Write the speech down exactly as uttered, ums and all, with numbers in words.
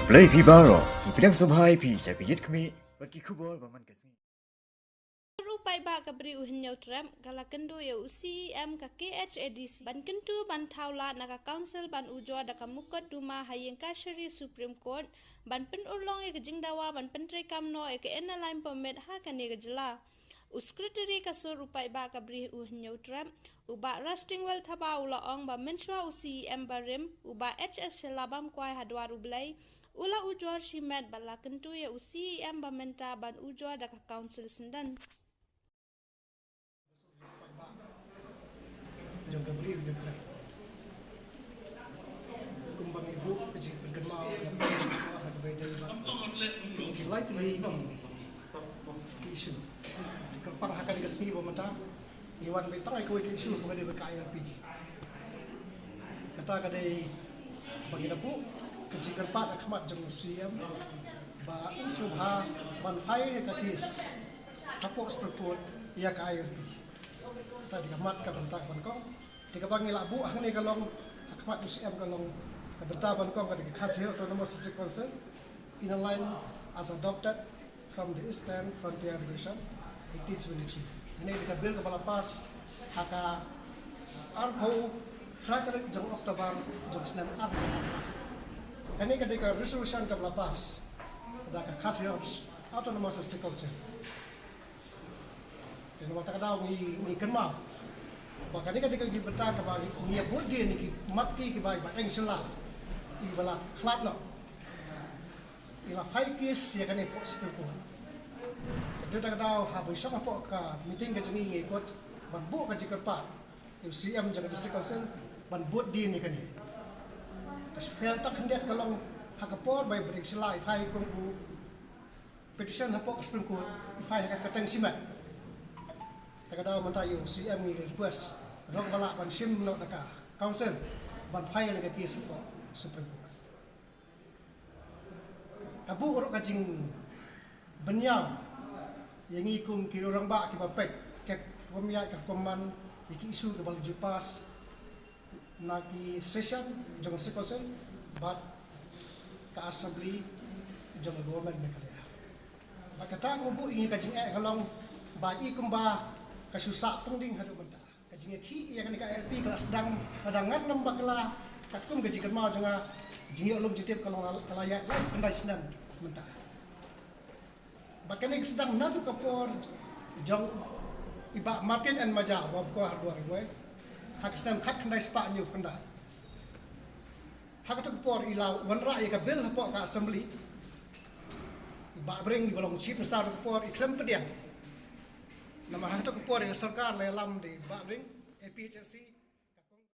Blei phi baroh, ngi pdiang sngewbha ïa phi sha ka Ïit Khmih bad ki khubor ba man ka sngi. Ka Sur u paidbah ka Bri u Hynñiewtrep ka la kynduh ïa u C E M ka K H A D C ban kyntu ban thaw lad na ka Council ban ujor da ka mukotduma ha ïing kashari Supreme Court ban pynurlong ïa ka jingdawa ban pyntreikam noh ïa ka Inner Line Permit ha kane ka jylla. U Secretary ka Sur u paidbah ka Bri u Hynñiewtrep, u Bah Rustingwell Thabah u la ong ba mynshuwa u C E M barim, u Bah H S Shylla Bamkwai ha dwar u Blei u la ujor shimet bad la kyntu ïa u C E M ba mynta ban ujor da ka Council syndon. Jong ka Bri u Hynñiewtrep. Kumba ngi buh ka jingpynkynmaw na ka Bri u Hynñiewtrep, na ka bai dei ba ki lai tylli ki, ki issue. Ki kyrpang ha kane ka sngi ba mynta ngi wan beit tang ïa kawei ka issue kaba dei ba ka I L P. Kata ka dei ba ngi da buh ka jingkyrpad ha khmat jong u C E M ba un sngewbha ban file ïa ka case hapoh Supreme Court ïa ka I L P. Kata dei ka mat ka bynta ka ban kong. Te kaba ngi la buh hangne ka long ha khmat u C E M ka long ka bynta ban kong ka dei ka Khasi Hills Autonomous District Council Inner Line as adopted from the Eastern Frontier Regulation eighteen seventy-three. Hangne dei ka bill kaba la pass ha ka arphew phra tarik jong October jong snem arphew. Kane ka dei ka resolution kaba la pass da ka Khasi Hills Autonomous District Council. Te namar kata ka daw ngi, ngi kynmaw ba kane ka dei ka bynta kaba ngi ïa bud dien ïa ki mat ki kiba, ba eng shylla iba la khlad noh. I la file case ïa kane hapoh Supreme Court. Te namar kata ka daw haba i shong hapoh ka meeting ka jong ngi ngi kut ban buh ka jingkyrpad ïa u C E M jong ka District Council ban bud dien ïa kane. Ka shu file tak khyndiat ka long ha ka por ba i ba eng shylla i file kum u petition hapoh ka Supreme Court, i file ha ka kyrteng shimet. Te ka daw mynta ïa u C E M ngi request ruh ba lah ban shim noh da ka Council ban file ïa ka case hapoh Supreme Court. Ka buh ruh ka jingbynñiaw ïa ngi kum ki rangbah kiba peit ka kum ïa ka kum man ïa ki issue kiba la ju pass na ki session jong ka District Council bad ka Assembly jong ka Government Meghalaya. Bad kata ka buh ïa ngi ka jingeh ka long ba i kumba ka shu sah pung ding haduh mynta. Ka jingïakhih ïa kane ka I L P ka la sdang lada ngan nym bakla katkum ka jingkynmaw jong nga, jingïoh lum jingtip ka long la, ka la ïaid lai khyndai snem mynta. Bad kane ka sdang naduh ka por jong i Bah Martin N Majaw uba kum u Hardwar Rwai ha ka snem khatkhyndai spah hynñiewphew khyndai. Ha kato ka por i la wanrah ïa ka bill hapoh ka Assembly. I Bah Bring iba long Chief Minister ka por i khlem pdiang. Namar ha kato ka por ïa ka sorkar la ïalam da i Bah Bring, A P H L C.